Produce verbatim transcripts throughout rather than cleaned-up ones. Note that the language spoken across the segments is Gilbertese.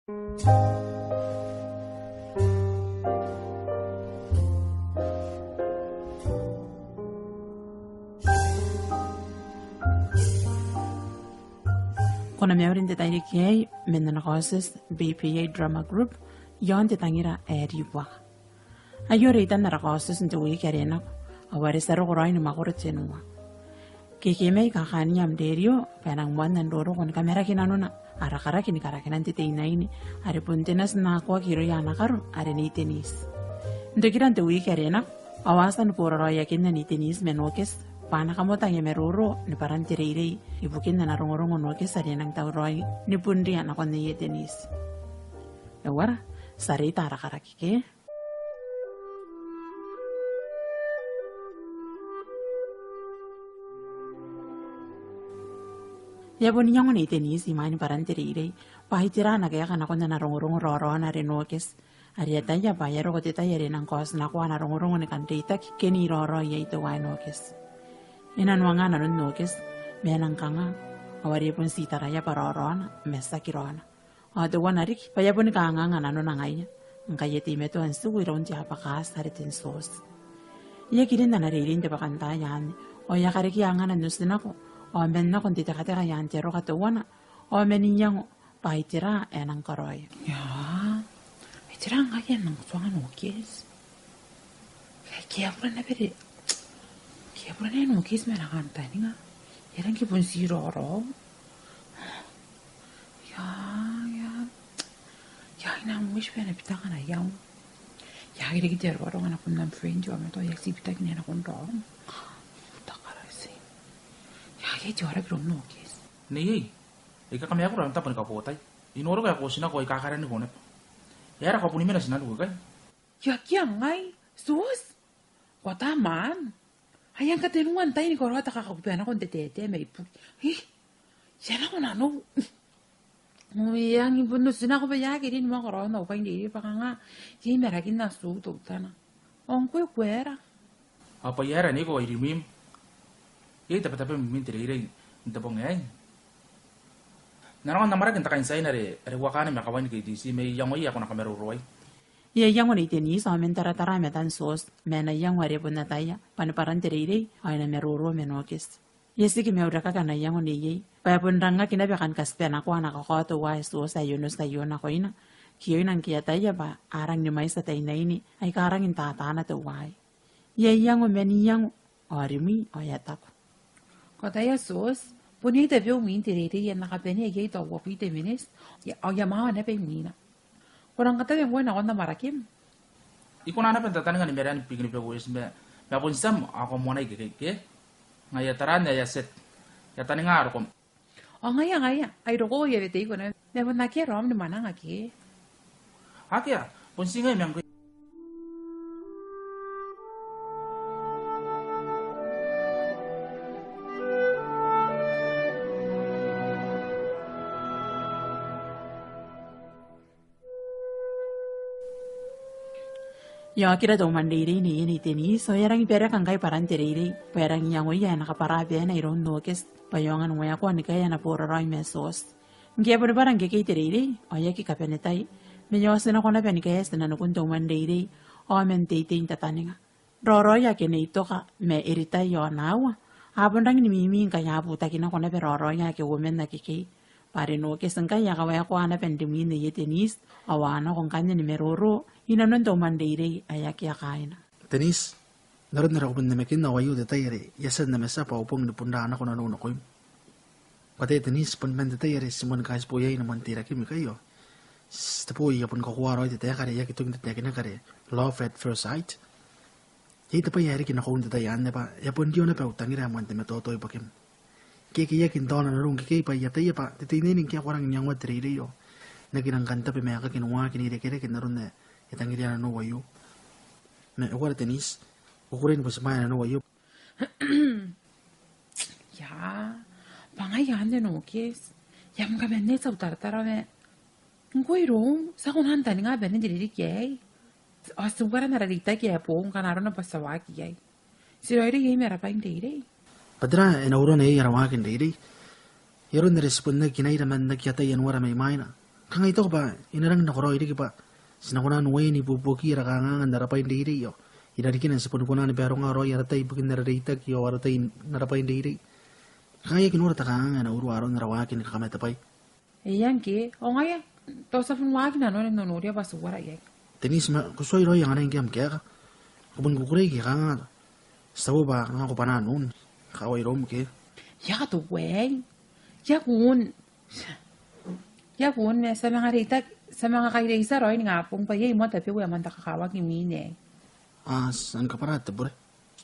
Ko na mauri n te tairiki aei man ana kaotioti B P A Drama Group iaon te tangira ae ribuaka. Aio reitan ara kaotioti n te wiki are nako, ao are ti a roko raoi ni mwakoro tenua. Kekemai kakanni am rerio bwa e nang moanna n roroko ni kamaraki nanona ara karaki ni karakinan te teinaine are bon te nati n akoaki irouia ana karo are Nei Denise. N tokira n te wiki are nako, ao a tia ni boraraoiakinna Nei Denise ma Nokes bwa a na kamota aia maroro ni bwaran te reirei ibukin ana rongorongo Nokes are e nang tauraoi ni bunria nakon Nei Denise. E uara, ti a reita ara karaki ke? E a bon iango Nei Denise imwain bwaran te reirei bwa ai tera ana kaeka nakon ana rongorongo raoraona are Nokes, are e ataia bwa e a roko te tai are e nang kaotinakoa ana rongorongo ni kan reitaki ke n iraorao iai teuae Nokes. E nanoanga nanon Nokes ma e nang kanga, ao are e bon ti taraia bwa raoraona ma tiaki raona. Ao teuana riki bwa e a boni kanganga nanona ngaia ngkai e teimatoa n tiku iroun te abacus are Ten Sos. E aki rin ana reirei n te bwakantaai anne, ao e a karekea angana n otinako, ao man nako n te tekateka i aan te aroka teuana, ao man iango bwa ai tera ae e nang karaoia. Ia, ai tera ngkai ae e nang tuanga Nokes? Ke e a bure naba are, ke e a bure naba Nokes ma ana kantaninga? E a rangi ni bon ti raorao. Ia, ia. Ia, I nang wish bwa e na bitaki ana iango. Ia, I reke te aroaro ngkana bon am friend, ao ma tao e aki ti bitaki n ae e na kona n raona. Buta karati. Ia, ia, te aoraki iroun Nokes. Neiei, e kakamaaku raom tabo ni kabotai. I noriko ae ko otinako ao I kakaraniko naba. E aera ko a boni mena tinaniku ikai? Ia, kia ngai, Sos. Ko a taman. Ai ngke tenua n tai ni karaoa te kakakubea nakon te tete mai buki. Ih, e a nako nanou. Ao I a rangi ni bon otinako bwa I aki rin ni manga karaoa au bwai n reirei bwa kanga iai marakin au tiutou teutana. Ao ngkoe ko aera? Ao bwa I aera neiko, I rimwim. Iai tabetabem imwin te reirei n te bong aei. N na nako n amwarake n te kaintiaina are, are uakana ma kawain K T C, ma I iangoia ae ko na kamaroroai. E a iango Nei Denise ao man taratara ma Tan Sos, ma ana iango are bon ataia bwa ni bwaran te reirei ao e na maroro ma Nokes. E a tiki maurakaka ana iango neiei bwa e bon rangaki naba kan katibanakoa ana kakao teuae Sos ae e onoti aio nakoina, kioina ngke e ataia bwa a rangi ni mwaiti teinaine aika rangi n tataana teuaei. E a iango man iango, ao rimwi ao e a taku: Ko ataia Sos, bon iai tabeu imwin te reirei ae N na kabanea iai tao uabwi te miniti, ao I a mwawa naba imwina. Ko nang katabe ngkoe nakon amwarakem? I kona naba n tataninga ni marae ni bikini beueti ma, ma bon tiam ao ko moana ikekei ke? Ngaia, taraan ae e a tia. I a taninga rokom. Ao ngaia, ngaia, ai roko, I a weteiko naba. Ma bon akea raom ni mwananga ke? Akea, bon ti ngai ma ngkoe. E a okira te umwanreirei neiei Nei Denise, ao e a rangi ni bareka ngkai bwaran te reirei, bwa e a rangi n iangoia ae e na kabwara baena iroun Nokes bwa e aonga ni waekoa ni kaea ana boraraoi ma Sos. Ngke e a boni bwara ngkekei te reirei, ao e aki kabanetai, ma e a otinako naba ni kaea tinanikun te umwanreirei, ao man teitei n tataninga. Raoraoia ake Nei Toka ma Eritai ao Naua a bon rangi ni mimi ngkai a butakinako naba raoraoia ake uoman akekei. Bwa are Nokes ngkai e a kawaekoa naba n rimwin Nei Denise, ao a nako ngkanne ni maroro inanon te umwanreirei ae akea kaaina. Denise, n aron are ko bon namakinna, ao aio te tai are I a tia n namatia bwa au bong ni bon raa nako nanou nakoim. Ko ataia Denise, bon man te tai are ti moani kaitibo iai ni moan teirakim ikai ao, ti, te boi e a boni kakoaua raoi te taeka are e aki toki n tataekinaki are love at first sight. Iai te bwai ae riki nakoiu n te tai anne bwa e a bon rio naba au tangira ae moan te matoatoa ibuakim. Ke, ke I aki n taona nanou ngkekei bwa I ataia bwa te teinaine ngke ko a rangi n iangoa te reirei ao N aki rang kan tabe ma aekaki n waaki n irekereke n aron ae e tangiria nanou aio. Ma e uara Denise, ko kukurei ni butimwaea nanou aio? Ia, bwa ngaia anne Nokes. I a manga mannei tau taratara ma ngkoe iroum, ti a kona n taninga bwa n te ririki aei ao ti uara n ara reitaki ae boou ngkana arona bwa ti a waaki iai. Ti raoiroi iai ma ara bwai n reirei. Bwa tera ae na urona iai ara waaki n reirei? Ai aron are ti bon aki kinaira man aki ataia n uara mai mwaina. Kanga I taku bwa e na rangi n nakoraoi riki bwa ti na kona n uaia n ibuobuoki ara kanganga n ara bwai n reirei ao irarikina ti boni kona ni baronga raoi ara tai ibukin ara reitaki ao ara tai n ara bwai n reirei. Kanga I aki nora te kanganga ae na urua aron ara waaki ni kakamatebwai. Eng ke, ao ngaia, tao ti a bon waaki nanoia n noria bwa ti uara iai. Denise, ma ko tuai raoi anganai ngke am kaeka. Ko bon kukurei ke kanga. Ti taua bwa kanga ko bwanaa n un. Kakawai iroum ke. Ia kato weng. Ia kun. Ia kun, ma ti a manga reitaki, ti a manga kai reita raoi ningabong bwa iai moa tabeua ae moan te kakawaki imwin aei. A, ti a ni kabwara te bure.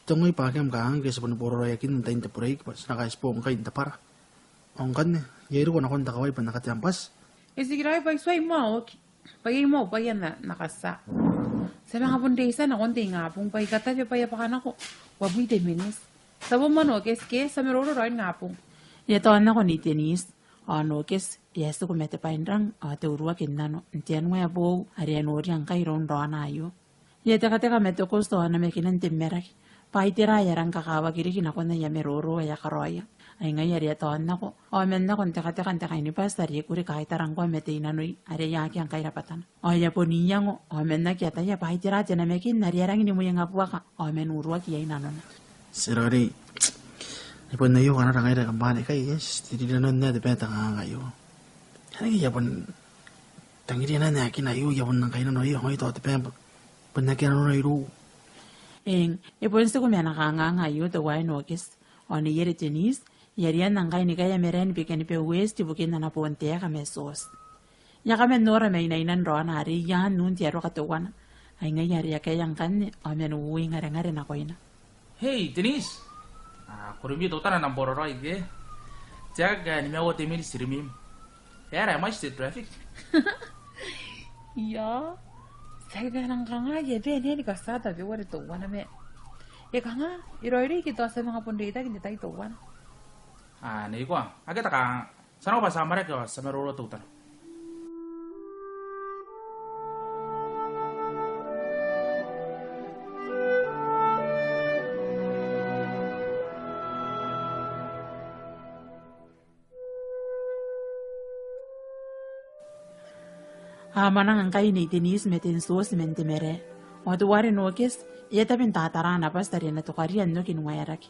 Ti ongo bwa akea am kanganga ngke ti boni boraraoi n tain te break bwa ti na kaitibo ngkai n te bwara. Ao ngkanne, I a roko nakon te kawai bwa N na katea am bwati. E tikiraoi bwa I tuai moa oki. Bwa iai moa bwaai ae N na, N na katia. Ti a manga bon reita nakon te ingabong bwa I kataia bwa I a bwaka nako uabwi te miniti. Ti a bo moa Nokes ke, ti a maroro raoi ningabong. I a taonako Nei Denise. Ao Nokes, e a tiku ma te bwainrang, ao te uruaki n nano, n te anua ae boou, are e noria ngkai iroun raona aio. E a tekateka ma te koto ao namakinan te maraki. Bwa ai tera ae e rang kakawaki riki nakon aia maroro ae a karaoia. Ai ngaia are e a taonako, ao e mena nako n tekateka n te kainibwati are e kuri kaitara ngkoa ma te inanoi, are e a akea ngkai rabwatana. Ao e a bon iango, ao e mena n aki ataia bwa ai tera te namakin are e rangi ni mwengabuaka, ao e mena n uruaki iai nanona. Tia raoiroi. Ai bon aio kanara ngaira kambana ikai, yes, ti rinanon ae te bwai ae te kanganga aio. Are I a bon tangiria naba ae akea aio, I a bon nang kainnanoia, ao I taku te bwai bon akea nanona irou. Eng, e bon tiku ma ana kanganga aio teuaei Nokes. Ao neiere Denise, e a rianna ngkai ni kaea maraen Bikenibeu West ibukin ana boon taeka ma Tioti. E a kaman nora mainaina n raona are e a n un te aroka teuana. Ai ngaia are e a kaea ngkanne, ao e mena n uingarengare nakoina. Hei, Denise! A, ko rimwi teutana n am boraraoi ke? Tiaki, e nimaua te miniti rimwim. E aera, e mwaiti te traffic? Ia. Tiaki bwa e nang kanga, e a bane ni katia tabeua are teuana ma. E kanga, e raoiroi ke tao ti a manga bon reitaki n te tai teuana. A, neiko. Akea te kanganga. Ti a nako bwa ti a maraki ao ti a maroro teutana. A mwananga ngkai Nei Denise ma Ten Tioti man te marae. Ao teuare Nokes, e a tabe n tatara ana bwati are e na tokaria n oki n waeraki.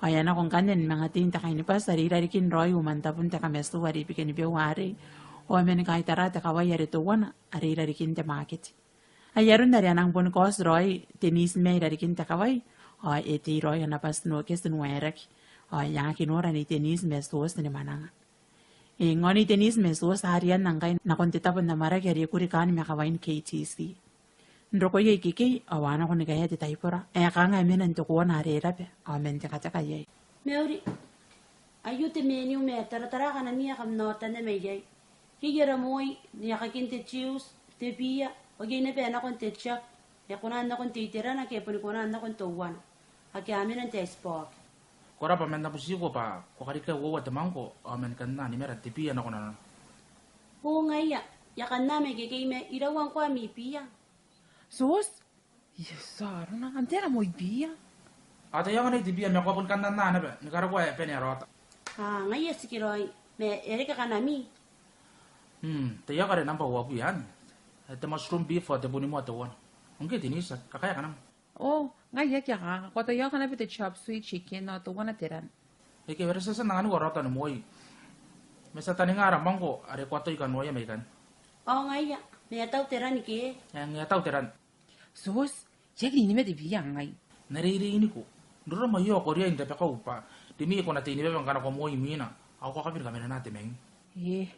Ao e a nako ngkanne ni manga tei n te kainibwati are e irarikin raoi uman tabun te kamatu are Bikenibeu arei. Ao e mena ni kaitara te kawai are teuana are e irarikin te maketi. Ai aron are e a nang boni kaoti raoi Denise ma e irarikin te kawai, ao e tei raoi ana bwati Nokes n waeraki. Ao e aki nora Nei Denise ma Tioti ni mwananga. Eng, ao Nei Denise ma Tioti a rianna ngkai nakon te tabo n amwarake are e kuri kaan ma kawain K T C. N rokoia ikekei, ao a nako ni kaea te taibora. E kanga e mena n te koona are e raba, ao man tekateka iai. Mauri, aio te menu ma taratara kanami ae kam na otanna mai iai. Iai ara moi, n iakakin te juice, te beer, ao iai naba ae nakon te chop, e kona n nakon te iterana ke e boni kona n nakon teuana. Ake a mena n te ice box. Ko rabwa, ma N na butiko bwa ko karika uoua te mwangko, ao man kanna ni mara te beer nako nanona. O ngaia, I a kanna mai ikekei ma iraua ngkoa ami beer? Tioti? Io, ti a arona, antai ara moi beer? A taiaoka naba te beer, ma ko a bon kanna naba, ni karokoa ae bane ara ota. A, ngaia tikiraoi, ma e reke kanami. Hmm, taiaoka are nambwa uabwi anne. Te mushroom beef ao te bunimoa teuana. Ngke Denise, kakaea kanam. O, ngaia e aki kanga, ko a taiaoka naba te chop suey chicken ao teuana te ran. Eke, were ti a tia n anganiko ara ota ni moi. Ma ti a taninga ara mwangko, are ko a toi kanoaia mai ikanne. O ngaia, ma e a tau te ran ke? Eng, e a tau te ran. Tioti, I aki rinima te beer ngai. N na reireiniko. N roroma aio ao ko riai n rabakau bwa rimwi ko na teinimabaa ngkana ko moi imwina. Ao ko a kabi ni kamanena te manging. E,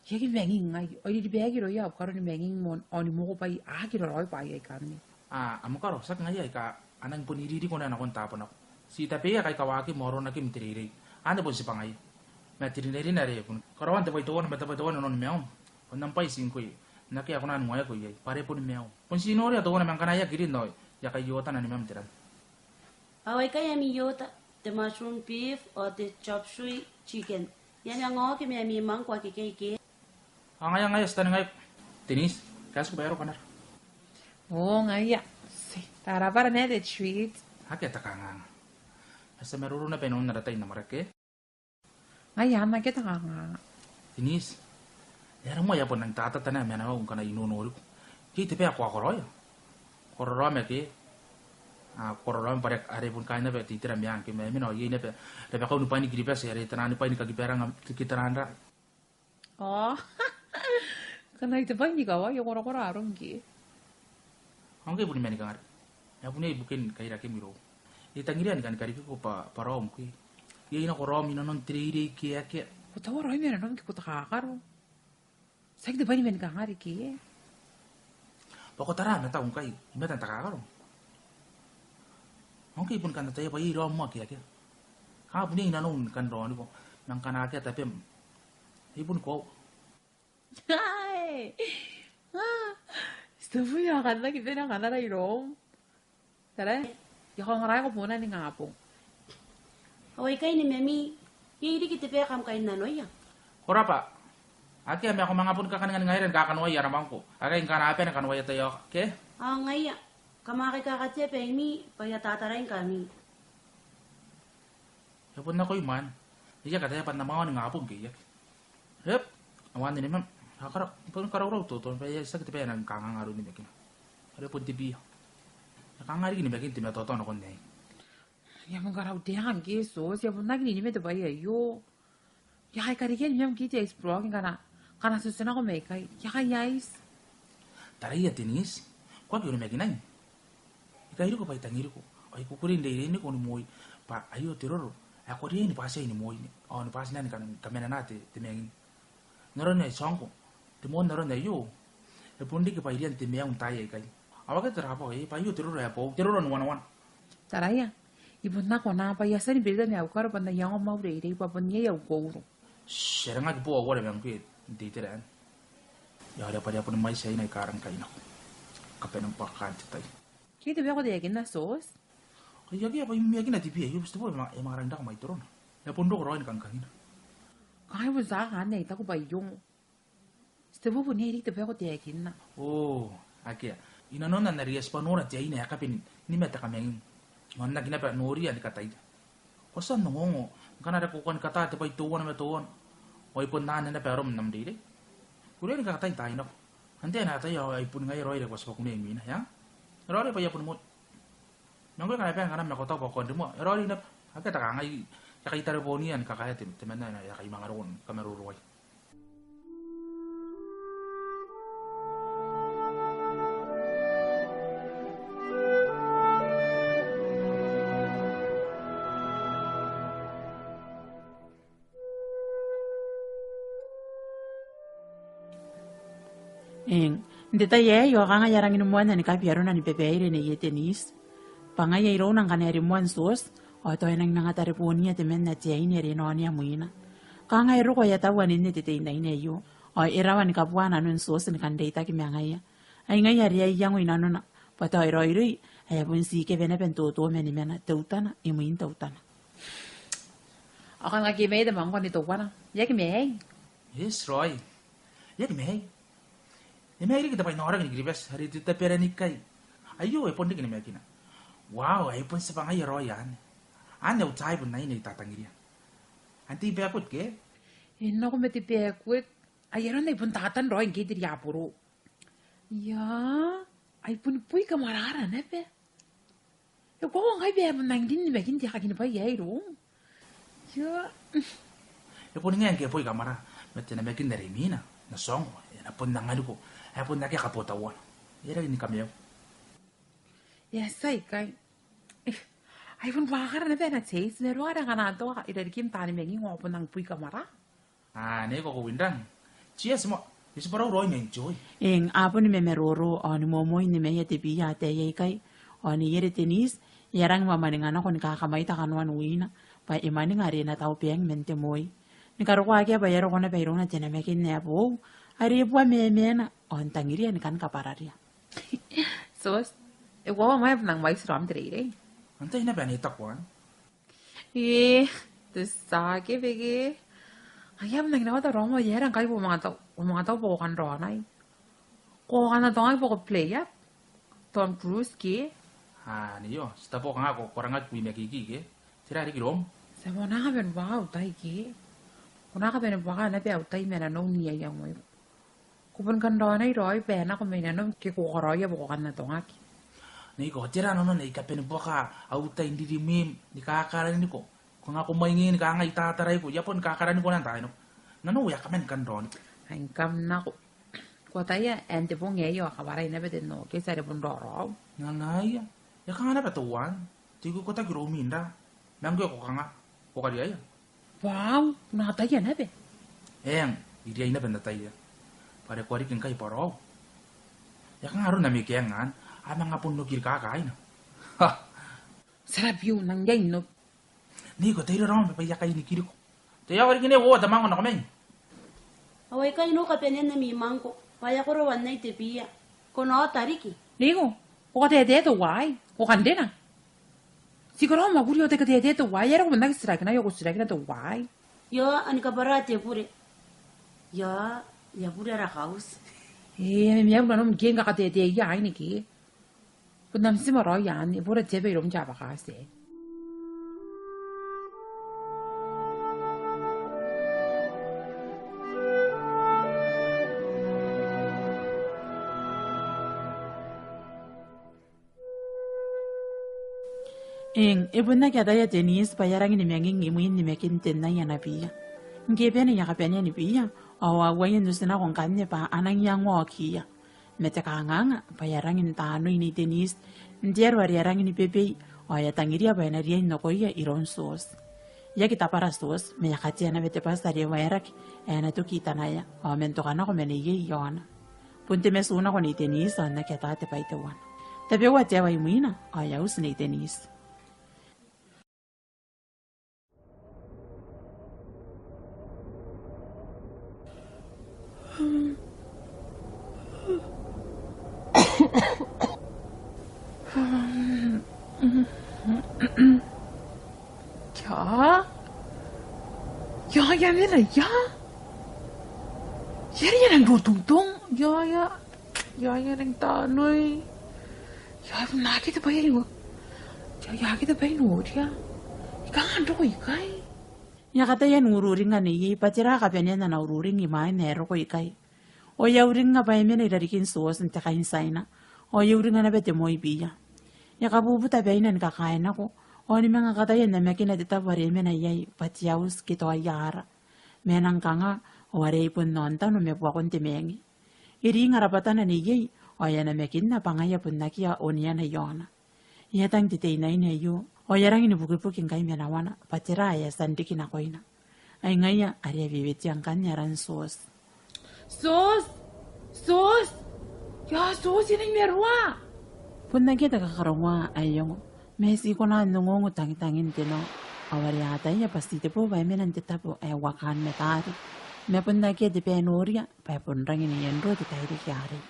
I aki manging ngai. Ao I riribaaki irouia au karo ni manging moa, ao ni moko bwa I aki raraoi bwaai aikanne. A, am karo, tiaki ngaia aika a nang bon iririko naba nakon taabo nako. Ti tabeia aika a waaki moa aronakim n te reirei. Anne bon tibwangaia. Ma te rinerine are bon karaoan te bwai teuana ma te bwai teuana inanon maium. Bon am bwai tii ngkoe. N akea ae kona ni waeko iai. Bwa are bon maium. Bon ti noria teuana ma ngkana e aki rin ao I a kai ootana nimam te ran. Ao aikai ami oota, te mushroom beef ao te chop suey chicken. I a manga oki ma ami mwangko akekei ke? Ao ngaia, ngaia, ti taningaiko. Denise, kaetiku bwa e roko kanara. O ngaia. Ti, tarabara naba te treat. Akea te kanganga. Ti a maroro naba inanon ara tai n amwarake. Ngaia anne, akea te kanganga. Denise, E ara moa e a bon nang tatata naba ma ana wau ngkana I nonoriko. Iai te bwai ae ko a karaoia? Ko raraoma ke? A, ko raraoma bwa are, are bon kaain naba te itera meang ke, ma e mena ao iai naba rabakau ni bwai ni Kiribati are taian bwai ni kakibaranga ke taian ra. Ao ngkana iai te bwai ni kawai, e korakora arom ke? Ao ngke I bon mena ni kangaanga, e a bon iai ibukin kairakim irou. I tangiria ni kan karikiko bwa, bwa raom ke. Iai nako raom i nanon te reirei ke akea? Ko taua raoi ma nanom ke ko takakaro. Tiaki te bwai ni mena ni kangaanga ke. Bwa ko tara ma tau ngkai, I matan takakaro. Ao ngke I bon kan ataia bwa iai raom moa ke akea. Kanga bon iai nanou ni kan raoniko, ma ngkana akea tabem, I bon koaua. Ai. A, ti te bwai ae kan aki bane kanara iroum. Tara, e a kaongora ae ko bon ningabong. Ao aikai Nei Mami, iai riki te bwai ae kam kainnanoia? Ko rabwa. Akea ma ko manga bon kakaninga ngaira ni kakanoai ara mwangko. Akea ngkana a bane kanoaia taiaoka, ke? Ao ngaia, kam a kai kakatea baimi, bwa I a tatarai ngkami. E bon nakoim anne. I aki ataia bwa N na manga ningabong ke I aki. Ep, ao anne Nei Mam. A kara, bon karaurau Toto, bwa e a tiaki te bwai ae nang kangaanga aron nimakina. Are bon te bia. E kangaanga riki nimakin te matoatoa nakon aei. I a bon karau te ang ke, Sos, I a bon aki ninime te bwai aio. I a kai karekea Nei Mam ke te ice block ngkana, ngkana ti otinako mai ikai. I a kai ice. Taraia Denise, ko aki onimakinai. I kairiko bwa I tangiriko, ao I kukurei n reireiniko ni moi, bwa aio te roro ae ko riai ni bwatiai ni moina, ao ni bwatiia ni kan, kamenana te, te manging. N aron ae I tuangko, te moan aron aio e bon riki bwa irian te maiu n taai aikai. Ao akea te rabwau, e, bwa aio te roro ae boou, te roro ni wanawana. Taraia, I bon nako naba, I a tia ni berita ma au karo bwa N na iango ma au reirei, bwa bon iai au kouru. Shh, e rang aki boou au karo ma ngkoe n te itera anne. Ao are bwa are a bon mwaiti aine aika rang kainako. Kabanemwaakan te tai. Ke te bwai ae ko taekinna, Sos? Ai akea, bwa I umiakina te bia, I obis te bwai ae e manga rang n raka mai torona. E a bon roko raoi ni kangkangina. Kai bon tiaki anne I taku bwa I ongo. Ti te bwai bon iai riki te bwai ae ko taekinna. Oo, akea. I nanona N na riai tibwa nora te aine ae kaben nima te kamanging. Ao N na aki naba noria ni kataia. Ko a tia n ongongo, ngkana are ko kani kataa te bwai teuana ma teuana, ao e bon anne naba arom n am reirei. Ko riai ni kakatai n taai nako. Antai ae na ataia ao ai bon ngaia raoi are ko a tibwa kunea imwina, e a? E raoiroi bwa I a bon moi. Ma ngkoe ngkana e bae n anganam ma ko taku bwa ko a rimoa, e raoiroi naba. Akea te kangai, I a kai tarebonia ni kakaea te, temanna ae e a kai manga roko ni kamaroroai. Eng, n te tai aei ao kanga e a rangi ni moanna ni kabi arona ni babaire Nei Denise. Bwa ngaia irouna ngkana e rimoa Sos, ao tao e nangi manga tarebonia temanna te aine are e na onea mwina. Kanga e roko aia tau anne te teinnaine aio, ao e rawa ni kabuaa nanon Sos ni kan reitaki ma ngaia. Ai ngaia are e a iango i nanona, bwa tao e raoiroi ae e a bon ti kebe naba n toto ma nimana teutana imwin teutana. Ao kanga ke mai te mangko ni teuana. E aki mai? Yes, raoi. E aki mai. E mai riki te bwai n aoraki ni Kiribati are te tabera ni kai. Aio e bon riki nimakina. Wow, ai bon tibwa ngaia raoi anne. Anne au tai bon aine I tatangiria. Antai bakuet ke? E nako ma te bakuet. Ai aron ae bon tatan raoi ngke te riaboro. Ia, ai bon bui kamwaraara naba. E koaua ngai bwa e bon nang rin nimakin te aeka ni bwai aei iroum. Ia. E bon ngae ngke e boi kamwara, ma te namakin are imwina, N na tuango, e na bon anganiko, e bon akea kabotauana. E rangi ni kamaiu. E a tia ikai. Ai bon buakara naba ana taste, ma e raoiroi ngkana a toka irarikim taani manging ao bon nang bui kamwara. A, nei ko ko windang. Cheers moa. E tibwa raoiroi, I enjoy. Eng, a bon ni mamaroro ao ni momoin nimaia te bia ataei aikai. Ao Nei Denise e a rangi ni mwaninga nako ni kakamwaita kanoan wina, bwa e mwaninga are e na tau bang man te moi. Ni karokoa akea bwa e a roko naba irouna te namakin ae boou are e bua memena, ao n tangiria ni kan kabwararia. Sos, e koaua ngai bwa N nang mwaiti raom te reirei. Antai naba ae na taku anne? E, te tia ke beke. Ai am nangi na wata romo, e a rang kai bwa ko manga tau, ko manga tau bwa ko kan raonai. Ko kan atongai bwa ko play up Tom Cruise ke? A, nei o, ti tabe kanga ko, ko rang aki kui makiki ke? Tera riki iroum? Ti a bon aki bane buaka au tai ke? Ko na aki bane buaka naba au tai ma nanou n iai iangoiu. Ko bon kan raonai raoi bwa e nako mai nanom ke ko karaoia bwa ko kan atongaki. Neiko, tera nanon ae I kabanea ni buoka au tai n ririmwim ni kakaraniko? Ko nga ko mwainga ni kanga I tataraiko, I a bon kakaraniko n antai nako. Nanou e a kaman kan raoniko. Ai kam nako. Ko ataia, ae n te bong aei ao a kawarai naba te nokes are bon raoraou. Nganga ia. E kanga naba teuana? Te ikotaki iroumi n ra. Ma ngkoe ko kanga? Ko kariaia? Bwa au, N na ataia naba. Eng, I riai naba n ataia. Bwa are ko a riki ngkai bwa raou. E kanga aron ami keangan? A manga bon oki rikaaki aina. Ha! Ti a rabiu nang iai nno. Neiko, tei raoi ma bwa I a kai ni kiriko. Tei, a riki nei, o, tamangko nako mai. Ao aikai nako kabanean ami mangko, bwa e a koro wannai te bia. Ko na ota riki. Neiko, ko kateitei teuaei, ko kan rena. Ti koro ma kuri o te kateitei teuaei, e roko mannaki tirakina, ao ko tirakina teuaei. Io, ani kabwara te bure. Io, e a bure ara kauti. E, ami, ami, ami, ami, ke nga kateitei ia aine ke. Bon am tima raoi anne, e bora te aba iroum te abakati. Eng, e bon aki ataia Denise bwa e a rangi ni manging imwin nimakin tenai ana bia. Ngke e bane ni kabanea ni bia, ao a uaia n otinako ngkanne bwa a nang iangoa okiia. Ma te kanganga, bwa e a rangi n tanoi Nei Denise n te aro are e a rangi ni bebei, ao e a tangiria bwa e na riai n nakoia iroun Tioti. E aki tabwara Tioti, ma e a katea naba te bwati are e waeraki, ae e na toki i tanaia, ao man toka nako ma neiei iaona. Bon te matu nako Nei Denise, ao n aki ata te bwai teuana. Tabeua te aoa imwina, ao e a uti Nei Denise. Ia? Ia, ia, mena, ia? Ia, ia, nang rotongtong. Ia, ia. Ia, ia, nang tanoi. Ia, e bon akea te bwai ae I noo. Ia, ia, akea te bwai ae I noria. I kanga n roko ikai? E a kataia n ururingnga neiei bwa tera kabanean ana ururing imwain ae e roko ikai. Ao e a uringnga bwa e mena i rarikin Tioti n te kaintiaina. Ao e uringnga naba te moi bia. E a kabubuta baina ni kakae nako. Ao ni manga kataia n namakina te tabo are e mena iai bwa te auti ke tao aia ara. Ma e nang kanga, ao are ai bon aontano ma buakon te maangi. E ringa rabwatana neiei, ao e a namakinna bwa ngaia bon akea oneana iaona. E a tang te teinaine aio, ao e a rangi ni bukibuki ngkai manawana, bwa tera ae e a tia n riki nakoina. Ai ngaia are e a wewetea ngkanne aran Tioti. Tioti! Tioti! Ia Tioti, e nang maroa! Bon akea te kakarongoa ae iango. Ma e ti kona n ongongo tangitangin te nao. Ao are e ataia bwa ti tebo bwa e mena n te tabo ae uakaan ma taari. Ma bon akea te bwai ae e noria, bwa e bon rangi n ienro te tairiki arei.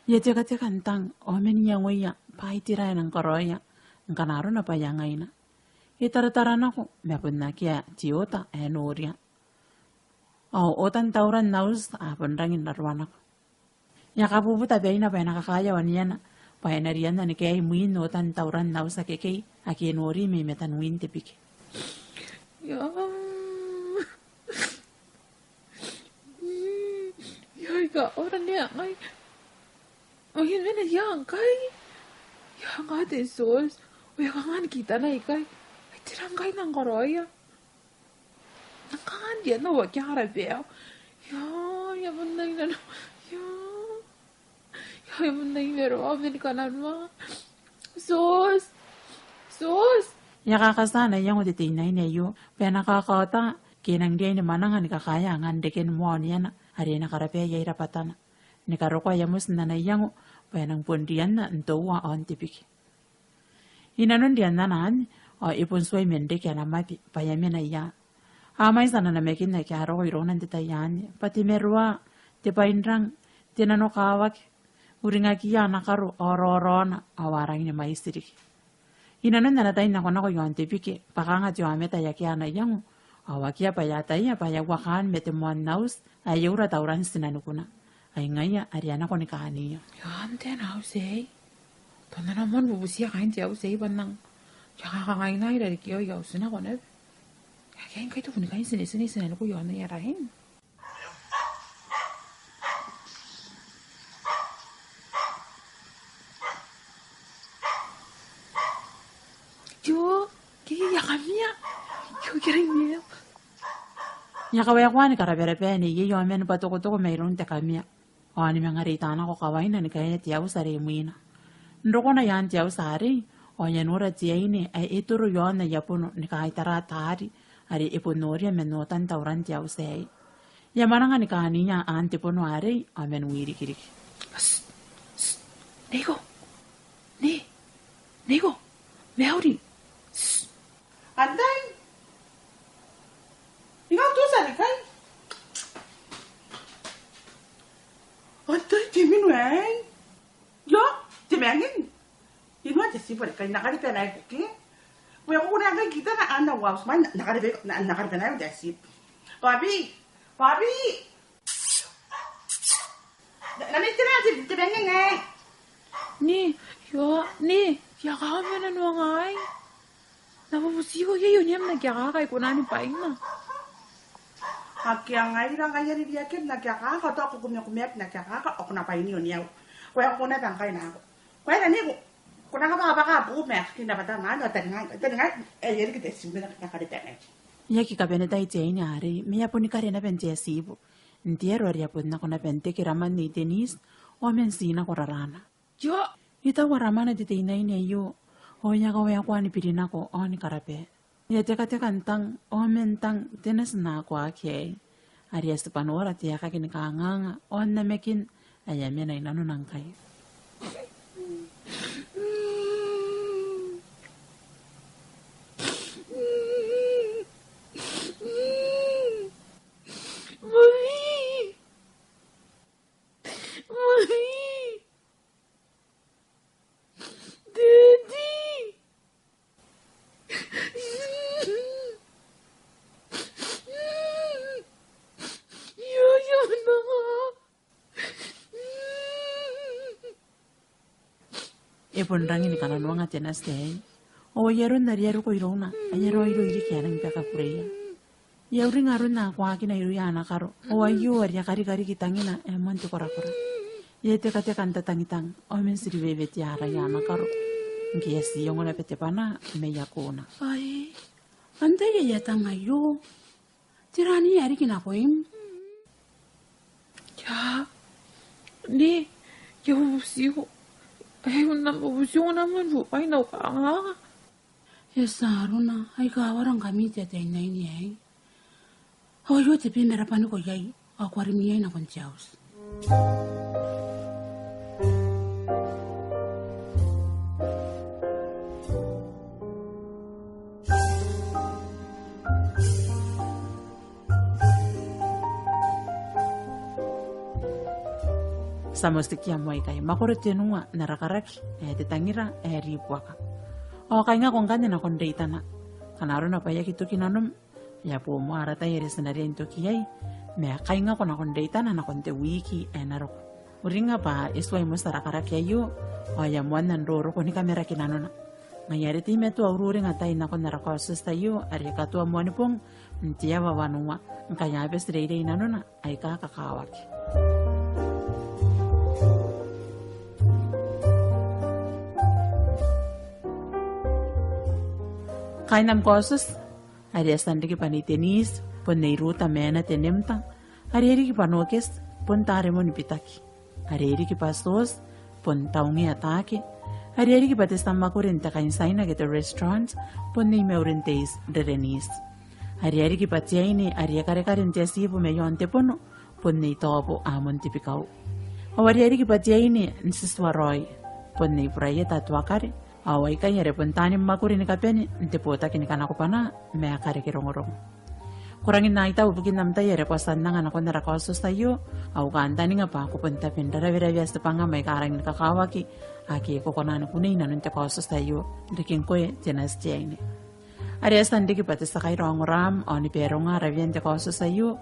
E a tekateka n tang, ao man iangoia, bwa ai tera ae e nang karaoia, ngkana arona bwa e a ngaina. E taratara nako, ma bon akea te oota ae e noria. Ao ootan tauran auti a bon rangi n raroa nako. E a kabubuta baina bwa e na kakaea oneana, bwa e na rianna ni kaei mwin ootan tauran auti akekei, ake e nori mai matan win te bike. Ia. Ia, I kaora nea ngai. Ao e mena ia ngkai? Ia, nga te Tioti. Ao e a kanga ni kitana ikai? Ai tera ngkai N nang karaoia? N nang kanga n rianna wakia ara bwai? Ia, e a bon nang nano. Ia. Ia, e a bon nang maroa, ao man kananoa. Tioti! Tioti! E a kakatia ana iango te teinaine aio, bwa e na kakaota, ke e nang riai ni mwananga ni kakaea angan reken moa oneana, are e na karabaa iai rabwatana. Ni karokoa e a moti n ana iango, bwa e nang bon rianna n toua aon te bike. Inanon rianna anne, ao e bon tuai man reke ana mwabe, bwa e a mena ia. A mwaiti ana namakin ake a roko irouna n te tai anne, bwa te maroa, te bwainrang, te nanokawaki, uringakiia ana karo, ao raoraona, ao a rangi ni mwaiti riki. Inanon ana tai n nakonako iaon te bike, bwa kanga te aomata e akea ana iango, ao akea bwa e ataia bwa e a uakaan ma te moan auti, ae e ura tauran tinanikuna. Ai ngaia are e a nako ni kaania. Ia, antai ana auti aei? Tao N na moan bubutia kaain te auti aei bwa N nang. Ia, kakangaina i rarikiu, I a uti nako naba. Ia, akea ngkai te kunnikai n tinetine i tinaniku iaon aia rain. Ia kamia. Io, kerei mia. E a kawaekoa ni karabaraba neiei ao man bwa tokotoko mairoun te kamia. Ao ni manga reita nako kawaina ni kaea te auti are imwina. N rokona i aan te auti arei, ao e a nora te aine ae e toro i aon aia bono ni kaitara taari are e bon noria man ootan tauran te auti aei. E a mwananga ni kaania aan te bono arei, ao man wirikiriki. Sst, sst, neiko. Nei, neiko, mauri. Sst. Antai? Ina tusa ni kai? Antai te mino aei? Io, te manging. Ina te tibu ni kai, N na kariba nai kuki. Ko e ko na kai kita na ana waus mai, N na kariba, N na, N na kariba nai te tibu. Papi, papi. N na, N na mena te, te manging aei. Nei, io, nei, e a kawa mena noa ngai. N na bubutiko iai oneam n akea kaka, I kona ni bwaina. Akea ngaira, ngaia are I aki n akea kaka, tao ko kumekumea n akea kaka, ao ko na bwaini oneau. Ko e ko na bwa ngkai nako. Ko e na niko, ko na kabwabwaka buu ma aki na bata ngai, ao taningai, taningai, e a riki te tibu ma N na kariba nai. E aki kabanetai te aine arei, ma e a boni kare naba n te tibu. N te aro are e a bon nako naba n teke raman Nei Denise, ao man ti nako rarana. Io. E taua ramana te teinaine aio, ao e a kawaekoa ni biri nako ao ni karaba. E a tekateka n tang, ao man tang te nati n akoaki aei. Are e a tibwa nora te aekaki ni kanganga, ao n namakin ae e a mena i nanona ngkai. Mami! Mami! Daddy! Io, io, nanga. E bon rangi ni kananoanga te nati aei. Ao ai aron are e a roko irouna, ai e a raoiroi riki ae e nang baka kureia. E a uringa aron akoakina irouia ana karo, ao aio are e a karika riki tangina ae moan te korakora. E a tekateka n tatangitang, ao man ti riwewetea araia ana karo. Ngke e a ti ongo naba te bwana, ma e a kona. Ai, antai ae e a tang aio? Tera anne ae riki nakoim? Ia, nei, I a bubutiko. Ai, I a bubutiko n am bwai n au kanganga. E a tia arona, ai kawara ngkami te teinaine aei. Ao aio te bwai ma rabwaniko iai, ao ko a rimwi iai nakon te auti. Ti a motikia moa ikai, makoro tenua n ara karaki ae Te tangira ae ribuaka. Ao kaingako ngkanne nakon reitana. Ngkana arona bwa e aki toki nanom, e a boo moa ara tai are ti na riai n toki iai, ma kaingako nakon reitana nakon te wiiki ae na roko. Uringa bwa e tuai moti ara karaki aio, ao e a moanna n roroko ni kamaraki nanona. Ngaia are teimatoa ururinga tai nakon ara kaotioti aio, are katoa Moanibong, n te aoa wanua, ngkai a bati reirei nanona aika kakawaki. Kaain am kaotioti, are e a tia n riki bwa Nei Denise, bon Nei Ruta Meana Tenemta, are e riki bwa Nokes, bon Taremon Bitaki. Are e riki bwa Tioti, bon Taungea Taake. Are e riki bwa te tia mwakuri n te kaintiaina ke te restaurant, bon Nei Maurinteiti Rereniti. Are e riki bwa te aine are e karekare n te atibu mai aon te bono, bon Nei Taobo Amon Tibikau. Ao are e riki bwa te aine n titiua raoi, bon Nei Buraieta Tuakare. Ao aikai are bon taani mwakuri ni kabane n te botaki ni kanakobwanaa ma kareke rongorongo. Ko rangi n aitau ibukin am tai are ko a tia n anga nakon ara kaotioti aio, au kantaninga bwa ko bon tabe n rarawerewea tibwangam aika rangi ni kakawaki, ake ko kona ni kunei inanon te kaotioti aio, n riki ngkoe te nati te aine. Are e a tia n riki bwa te tia kaira ongoraam, ao ni baronga ara wean te kaotioti aio,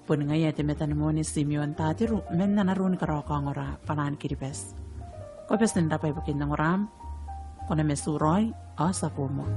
boni ngaia te metanimone Timeon Tatiru, man ana ruu ni karaoa kaongora Bwanaan Kiribati. Ko bati n rabwa ibukin ongoraam, ko na matu raoi, ao ti a boo moa.